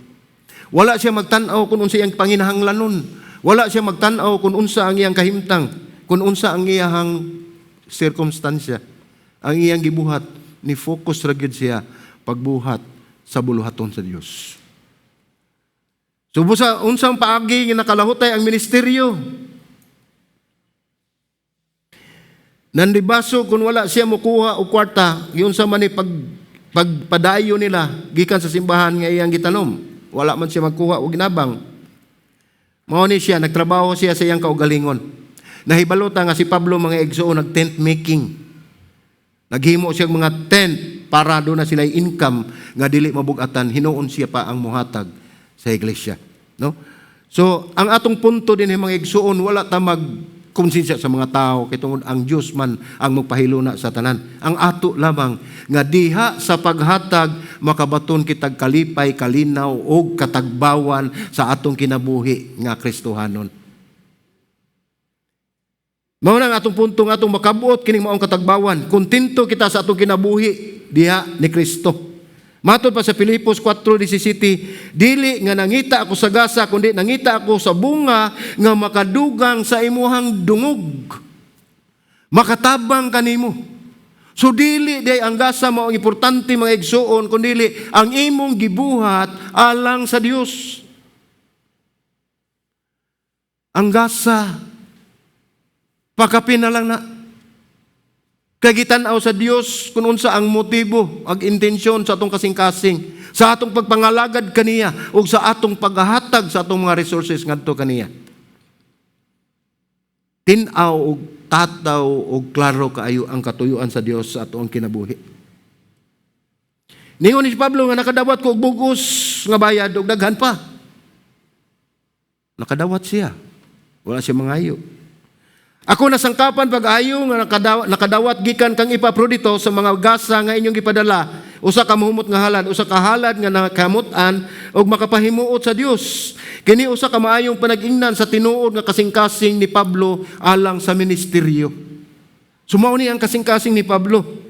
Wala siya magtan-aw kung unsa iyang panginahanglanon. Wala siya magtan-aw kung unsa ang iyang kahimtang, kung unsa ang iyang sirkumstansya. Ang iyang gibuhat, ni focus ra gyud siya pagbuhat sa buluhaton sa Dios. So busa unsang paagi nga nakalahutay ang ministeryo? Nandibaso kung wala siya mukuha og kwarta, yun sa man ni pagpadayo nila gikan sa simbahan nga iyang gitanom. Wala man siya magkuha og ginabang. Mao ni siya, nagtrabaho siya sa iyang kaugalingon. Nahibalo ta nga si Pablo, mga igsoon, nag tent making. Naghimo siya mga tent para duna sila income nga dili mabugatan, hinuon siya pa ang muhatag sa iglesia, no? So, ang atong punto din, mga igsoon, wala ta mag konsensya sa mga tao kay tungod ang Dios man ang magpahiluna sa tanan. Ang ato lamang nga diha sa paghatag makabaton kitag kalipay, kalinaw ug katagbawan sa atong kinabuhi nga Kristohanon. Mao na ang atong punto nga atong makabuot kining maong katagbawan. Kontento kita sa atong kinabuhi diha ni Kristo. Matod pa sa Filipos 4:17, dili nga nangita ako sa gasa, kundi nangita ako sa bunga nga makadugang sa imuhang dungog. Makatabang kanimo. So dili diay ang gasa mao ang importante, mga igsuon, kundi ang imong gibuhat alang sa Dios. Ang gasa, pakapin na lang na. Kay gitan-aw sa Dios kung unsa ang motibo, ang intensyon sa atong kasing-kasing, sa atong pagpangalagad kaniya ug sa atong paghatag sa atong mga resources ngadto kaniya. Tin-aw ug tataw ug klaro kaayo ang katuyuan sa Dios sa atong kinabuhi. Ningon ni Pablo nga nakadawat ko og bugos nga bayad ug daghan pa. Nakadawat siya. Wala siya mangayo. Ako nasangkapan pag-ayo nga nakadawat gikan kang Epaprodito sa mga gasa nga inyong gipadala, usa ka mahumot nga halad, usa ka halad nga nakamut-an ug makapahimuot sa Dios. Kini usa ka maayong panag-ingnan sa tinuod nga kasing-kasing ni Pablo alang sa ministeryo. So mao ni ang kasing-kasing ni Pablo.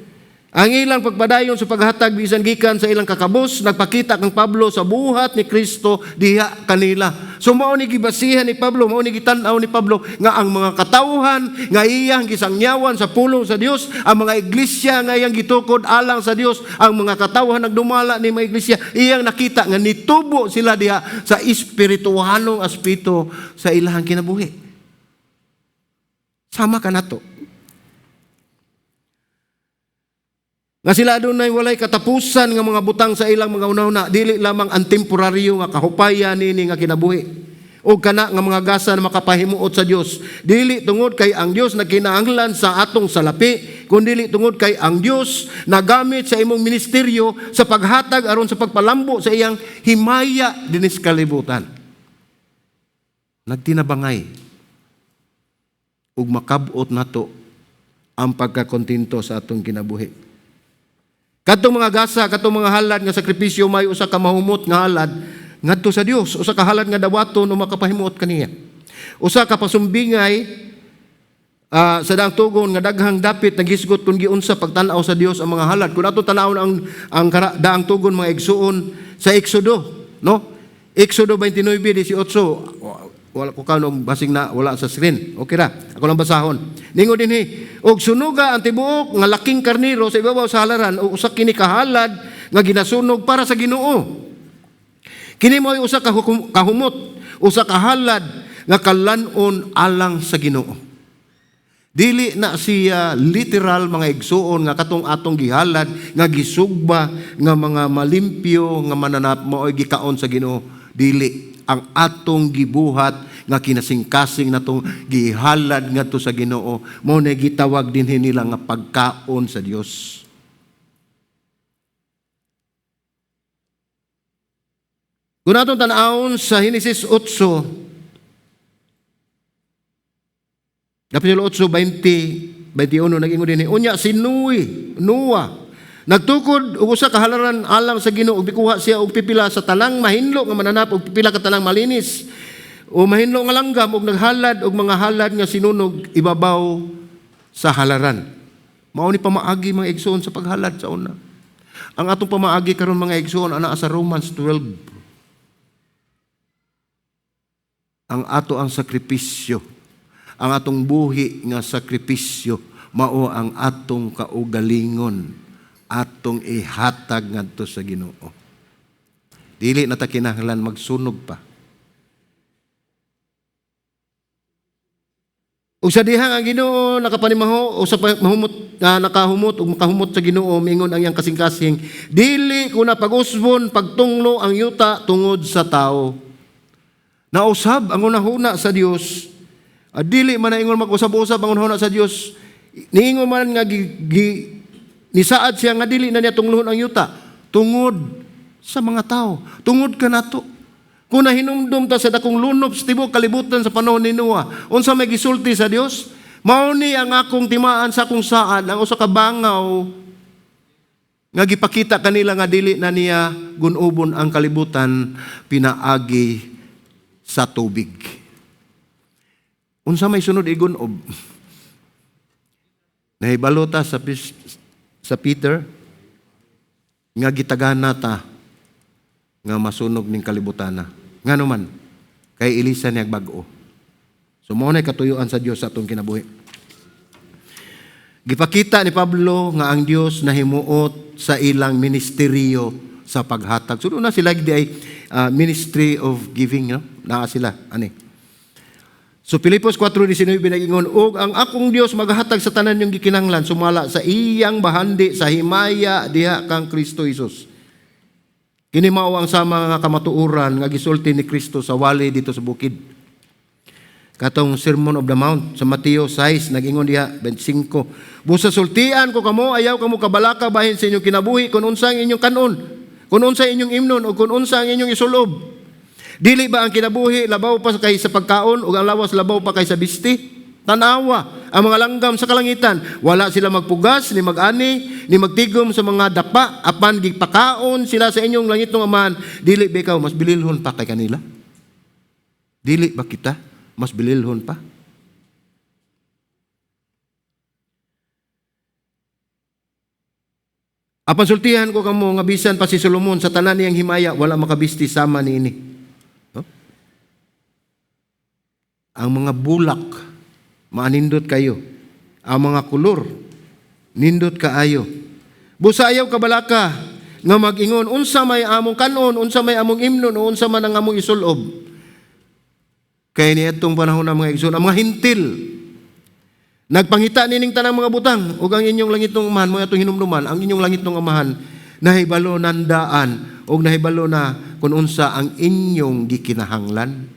Ang ilang pagpadayon sa paghatag bisan gikan sa ilang kakabos nagpakita kang Pablo sa buhat ni Kristo diha kanila. So mao ni gibasihan ni Pablo, mao ni gitan-aw ni Pablo nga ang mga katawhan nga iyang gisangyawan sa pulong sa Dios, ang mga iglesia nga iyang gitukod alang sa Dios, ang mga katawhan nagdumala ni mga iglesia, iyang nakita nga nitubo sila diha sa espirituhanong aspeto sa ilahang kinabuhi. Sama ka nato. Nga sila adunay walay katapusan nga mga butang sa ilang mga una-una, dili lamang ang temporaryo nga kahupayan nini nga kinabuhi o kana nga mga gasa na makapahimuot sa Dios. Dili tungod kay ang Dios nagkinahanglan sa atong salapi, kundi tungod kay ang Dios nagamit sa imong ministeryo sa paghatag aron sa pagpalambo sa iyang himaya dinis kalibutan. Nagtinabangay ug makab-ot nato ang pagkakontento sa atong kinabuhi. Kadtong mga gasa, kadtong mga halad nga sakripisyo may usa ka mahumot nga halad ngadto sa Dios, usa ka halad nga dawaton o makapahimuot kaniya. Usa ka pasumbingay sa daang tugon nga daghang dapit naghisgot kung giunsa pagtan-aw sa Dios ang mga halad. Kung ato tan-awon ang daang tugon, mga igsuon, sa Exodo, no? Exodo 29:18. Wala ko kanon, basing na wala sa screen. Okay ra. Ako lang basahon. Ningon dinhi, og sunuga ang tibuok nga laking karnero sa ibabaw sa halaran og usa kini kahalad nga ginasunog para sa Ginoo. Kini mo'y usa ka kahumot, usa ka halad nga kalan-on alang sa Ginoo. Dili na siya literal, mga igsuon, nga katong atong gihalad nga gisugba nga mga malimpyo nga mananap mao'y gikaon sa Ginoo. Dili, ang atong gibuhat nga kinasingkasing natong gihalad ngadto sa Ginoo mao na gitawag dinhi nila nga pagkaon sa Dios. Kung atong tan-awon sa Henesis 8, Kapitulo 8, 20, 21, nag-ingon din, unya si Noe, Noah, nagtukod og usa ka halaran alang sa Ginoo, ug mikuha siya og pipila sa tanang mahinlo nga mananap og pipila ka tanang malinis o mahinlo nga langgam, ug naghalad og mga halad nga sinunog ibabaw sa halaran. Mao ni pamaagi, mga igsoon, sa paghalad sa una. Ang atong pamaagi karon, mga igsoon, ana sa Romans 12. Ang ato ang sakripisyo, ang atong buhi nga sakripisyo, mao ang atong kaugalingon, atong ihatag ngadto sa Ginoo. Dili na ta kinahanglan magsunog pa. Ug sa dihang ang Ginoo nakapanimaho o sa mahumot, nakahumot ug makahumot sa Ginoo, mingon ang iyang kasing-kasing, dili ko na pag-usbon pagtunglo ang yuta tungod sa tao. Nausab ang hunahuna sa Dios Dili man na ingon mag-usab-usab ang hunahuna sa Dios. Niingon man nga nisaad siya nga dili na niya tunglohon ang yuta tungod sa mga tao, tungod kanato. Kung nahinumdum ta sa dakong lunop sa tibuok kalibutan sa panahon ni Noah, unsa may gisulti sa Dios? Mao ni ang akong timaan sa akong saad, ang usa ka bangaw nga gipakita kanila nga dili na niya gun-obon ang kalibutan pinaagi sa tubig. Unsa may sunod igunob? Nahibalo ta sa Peter nga gitagana ta nga masunog ning kalibutana. Ngano man? Kay ilisan niya bag-o. So mao na katuyuan sa Dios sa atong kinabuhi. Gipakita ni Pablo nga ang Dios nahimuot sa ilang ministeryo sa paghatag. So na sila di ay ministry of giving, no? Naa sila ani. So Filipos 4:19 nag-ingon, "Og ang akong Dios maghatag sa tanan yung gikinahanglan sumala sa iyang bahandi sa himaya diha kang Kristo Jesus." Kini mao ang sama nga kamatuoran nga gisulti ni Kristo sa wali dito sa bukid. Katong Sermon of the Mount sa Mateo 6, nag-ingon diha 25. "Busa sultian ko kamo, ayaw kamo kabalaka bahin sa inyong kinabuhi kung unsa ang inyong kanon, kung unsa inyong imnon o kung unsa ang inyong isulob. Dili ba ang kinabuhi labaw pa kay sa pagkaon ug ang lawas labaw pa kay sa bisti? Tanawa ang mga langgam sa kalangitan, wala sila magpugas ni mag-ani ni magtigom sa mga dapa, apan gipakaon sila sa inyong langitnong Amahan. Dili ba ikaw mas bililhon pa kay kanila?" Dili ba kita mas bililhon pa? Apan sultihan ko kamo nga bisan pa si Solomon sa tanan niyang himaya wala makabisti sama niini. No? Ang mga bulak maanindot kayo. Ang mga kolor nindot kaayo. Busa ayaw kabalaka nga mag-ingon unsa may among kanon, unsa may among imnon, o unsa man ang among isulob. Kay niadtong panahon ng mga igsoon, ang mga Hentil nagpangita nining tanang mga butang ug ang inyong langitnong Amahan, mo atong hinumduman, ang inyong langitnong Amahan nahibalo nandaan ug nahibalo na kung unsa ang inyong gikinahanglan.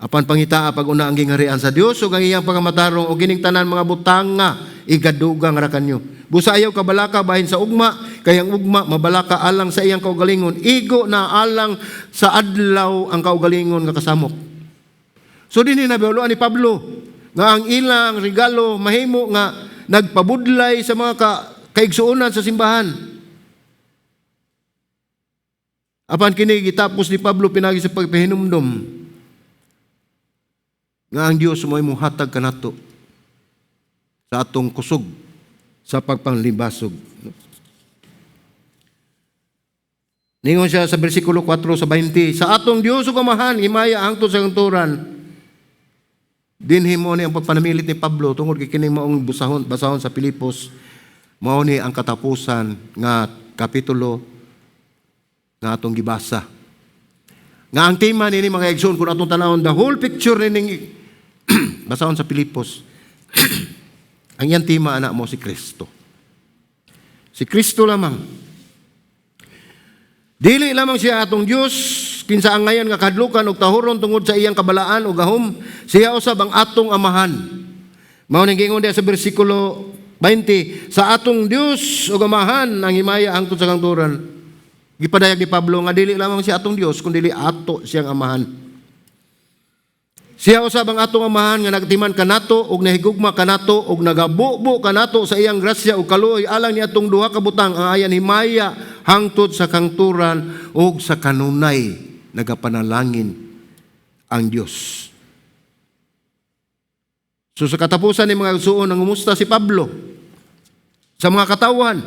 Apan pangitaa pag-una ang gingharian sa Dios ug ang iyang pagkamatarong, ug kining tanan mga butang nga igadugang ra kanyo. Busa ayaw kabalaka bahin sa ugma, kay ang ugma mabalaka alang sa iyang kaugalingon, igo na alang sa adlaw ang kaugalingon nga kasamok. So dinhi nabaluan ni Pablo nga ang ilang regalo mahimo nga nagpabudlay sa mga kaigsuonan sa simbahan. Apan kini gitapos ni Pablo pinagi sa pagpahinumdom nga ang Dios mo'y muhatag kanato sa atong kusog sa pagpanglibasog. Ningon siya sa bersikulo 4 sa 20, sa atong Dios ug Amahan himaya hangtod sa kangturan. Dinhi mo ni ang pagpanamilit ni Pablo tungod kay kini maong basahon sa Pilipos, mao ni ang katapusan nga kapitulo nga atong gibasa. Nga ang tema nini, mga igsoon, kung atong tanawon the whole picture nining basahon sa Pilipos, ang iyang tema ana mo si Kristo. Si Kristo lamang. Dili lamang siya atong Dios kinsa angayan nga kahadlukan og tahuron tungod sa iyang kabalaan ug gahom, siya usab ang atong Amahan. Mao ning giingon diha sa bersikulo 20, sa atong Dios ug Amahan ang himaya hangtod sa kangturan. Gipadayag ni Pablo nga dili lamang siya atong Dios kundi ato siyang Amahan. Siya usab ang atong Amahan nga nagtiman kanato ug nahigugma kanato ug nagabubo kanato sa iyang grasya ug kaluoy alang ni atong duha ka butang, ang ayan himaya hangtod sa kangturan ug sa kanunay nagapanalangin ang Dios. So sa katapusan ni mga igsuon, nangumusta si Pablo sa mga katawhan.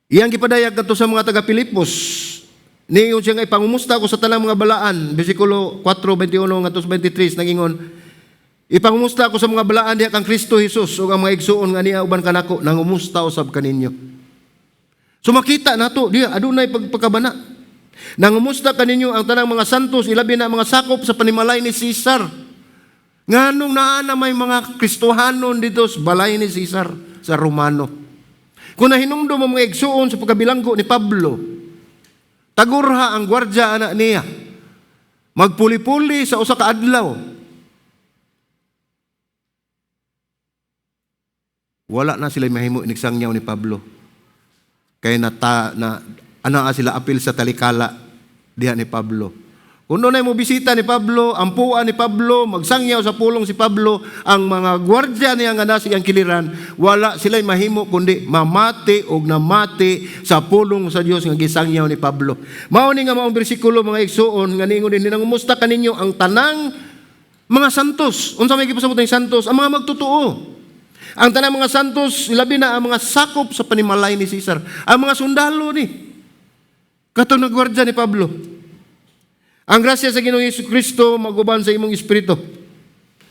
Iyang gipadayag kadto sa mga taga Pilipos. Niingon siya nga ipangumusta ko sa tanang mga balaan, bersikulo 4:21 ngadto sa 23, nagingon, "Ipangumusta ko sa mga balaan diha kang Kristo Jesus ug ang mga igsuon nga niya uban kanako nangumusta usab kaninyo." So makita nato diha adunay pagkabana. Nangumusta kaninyo ang tanang mga santos, ilabi na ang mga sakop sa panimalay ni Cesar. Nganong naa na may mga Kristohanon dito sa balay ni Cesar sa Romano? Kung nahinumdum ang mga igsuon sa pagkabilanggo ni Pablo, tagurha ang gwardya anak niya. Magpuli-puli sa usa ka adlaw. Wala na sila mahimo inigsangyaw ni Pablo. Kay nata na anaa sila apil sa talikala diha ni Pablo. Kung doon ay mo bisita ni Pablo, ampuan ni Pablo, magsangyaw sa pulong si Pablo, ang mga gwardya niya nga nasa iyang kiliran, wala sila'y mahimo kundi mamati og namati sa pulong sa Dios nga gisangyaw ni Pablo. Mao ni nga maong bersikulo, mga igsuon, nga niingon din, "Nangumusta kaninyo ang tanang mga santos." Unsa may gipasabot ng santos? Ang mga magtotoo. Ang tanang mga santos, labi na ang mga sakop sa panimalay ni Caesar, ang mga sundalo ni katong nagwardya ni Pablo. Ang grasya sa Ginoong Hesus Kristo maguban sa imong espiritu.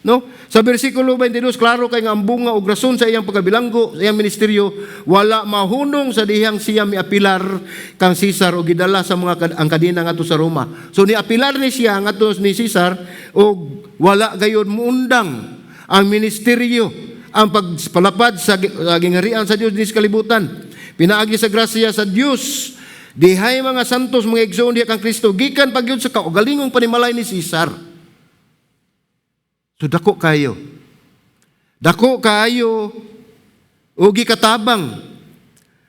No? Sa bersikulo 22, klaro kay nga ang bunga og rason sa iyang pagkabilanggo, sa iyang ministeryo, wala mahunong sa dihang siya miapilar kang Caesar o gidala sa mga ang kadena ngadto sa Roma. So niapilar ni siya ngadto ni Caesar og wala gayud muundang ang ministeryo, ang pagpalapad sa gingharian sa Dios dinhi sa kalibutan. Pinaagi sa grasya sa Dios, dihay mga santos, mga igsoon, diha kang Kristo gikan pa gyud sa kaugalingong panimalay ni Caesar. So dako kayo. Dako kaayo o gikatabang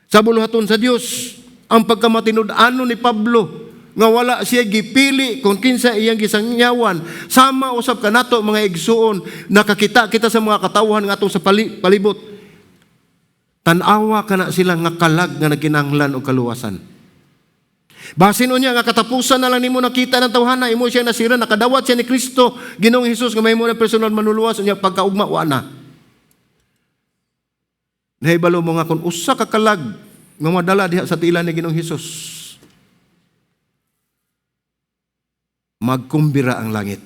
sa buluhaton sa Dios ang pagkamatinud-anon ni Pablo nga wala siya gipili kung kinsa iyang gisangyawan. Sama usab kanato, mga igsuon, nakakita kita sa mga katawhan nga atong sa palibot. Tan-awa kana sila nga kalag nga nagkinahanglan og kaluwasan. Basin unya nga katapusan na lang nimo nakita ng tawhana, imo siya nasira, nakadawat siya ni Kristo, Ginoong Hesus, nga mahimo na personal manuluwas, unya pagkaugma wa na. Nahibalo mo nga kung usa ka kalag nga madala diha sa tila ni Ginoong Hesus, magkumbira ang langit.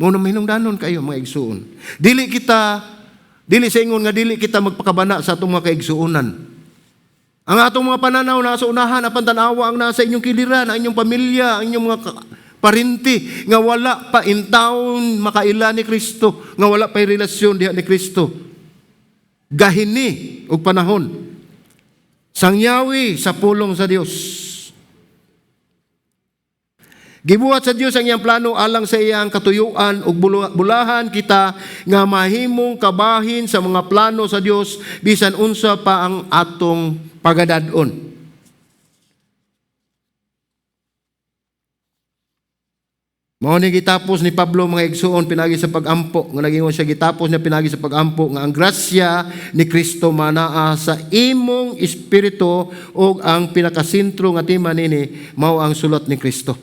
Mao na mahinungdanon kayo, mga igsuon. Dili kita, dili sa ingon nga dili kita magpakabana sa atong mga kaigsuonan. Ang atong mga pananaw nasa unahan, apan tan-awa ang nasa inyong kiliran, ang inyong pamilya, ang inyong mga parinti, nga wala pa intawon makaila ni Kristo, nga wala pa relasyon diha ni Kristo. Gahini og panahon. Sangyawi sa pulong sa Dios. Gibuhat sa Dios ang iyang plano alang sa iyang katuyuan ug bulahan kita nga mahimong kabahin sa mga plano sa Dios bisan unsa pa ang atong pagadad-on. Mao ni gitapos ni Pablo, mga igsuon, pinagi sa pagampo nga nagingon siya, gitapos niya pinagi sa pagampo nga ang grasya ni Kristo manaa sa imong espiritu ug ang pinakasentro nga tema nini mao ang sulat ni Kristo.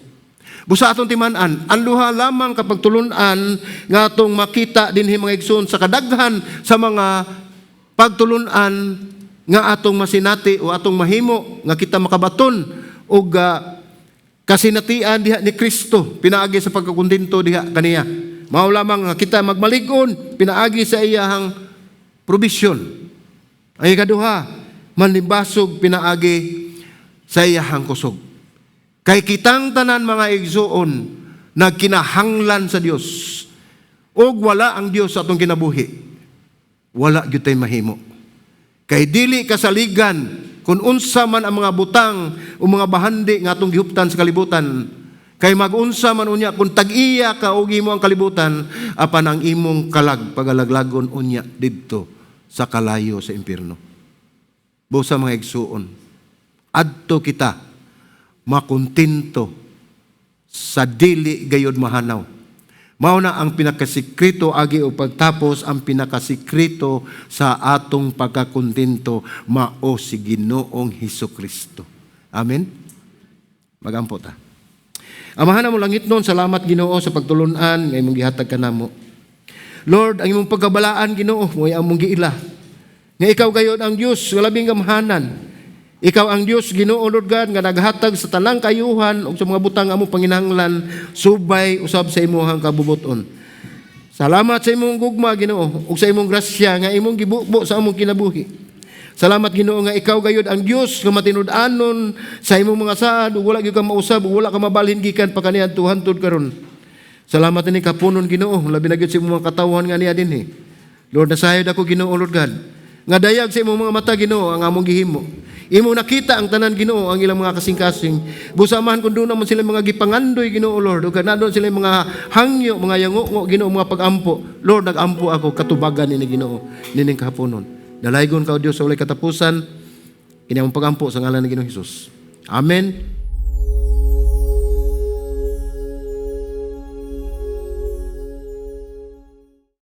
Busa atong timan-an, ang luha lamang kapag tulunan nga atong makita dinhi, mga igsoon, sa kadaghan sa mga pagtulunan nga atong masinati o atong mahimo nga kita makabaton og kasinatian diha ni Kristo pinaagi sa pagkakontento diha kaniya. Mao lamang nga kita magmalig-on pinaagi sa iyahang provision. Ang ikaduha, manlimbasog pinaagi sa iyahang kusog. Kay kitang tanan, mga igsuon, nagkinahanglan sa Dios. Og wala ang Dios sa atong kinabuhi, wala gyud tay mahimo. Kay dili kasaligan kung unsa man ang mga butang o mga bahandi nga atong gihuptan sa kalibutan. Kay mag-unsa man unya kung tag-iya ka og imo ang kalibutan, apan ang imong kalag pagalaglagon unya didto sa kalayo sa impierno. Busa, mga igsuon, adto kita makontento sa dili gayod mahanaw. Mao na ang pinakasikreto agi o pagtapos, ang pinakasikreto sa atong pagkakontento mao si Ginoong Hesus Kristo. Amen. Magampo ta. Amahan mo langit noon, salamat, Ginoo, sa pagtulunan nga imong gihatag kanamo. Lord, ang imong pagkabalaan, Ginoo, mo among giila. Nga ikaw gayod ang Dios nga labing gamhanan. Ikaw ang Dios, Ginoo Lord God, nga naghatag sa tanang kayuhan ug sa mga butang among panginahanglan subay usab sa imong kabubuton. Salamat sa imong gugma, Ginoo, ug sa imong grasya nga imong gibubo sa among kinabuhi. Salamat, Ginoo, nga ikaw gayod ang Dios nga matinud-anon sa imong mga saad ug wala gyud ka mausab ug wala ka mabalhin gikan pa kaniadto hantod karon. Salamat ini kapunon, Ginoo, labi na gyud sa imong mga katawhan nga niya dinhi. Lord, nasayod ako, Ginoo Lord God. Nga dayag sa imong mga mata, Ginoo, ang among gihimo. Imong nakita ang tanan, Ginoo, ang ilang mga kasing-kasing. Busa, Amahan, kung duna man sila mga gipangandoy, Ginoo Lord, o kana sila mga hangyo, mga yango, Ginoo, mga pagampo. Lord, nagampo ako katubagan ni Ginoo nining kahaponon. Dalaygon ka, O Dios, sa walay katapusan. Kini among pagampo sa ngalan ni Ginoong Hesus. Amen.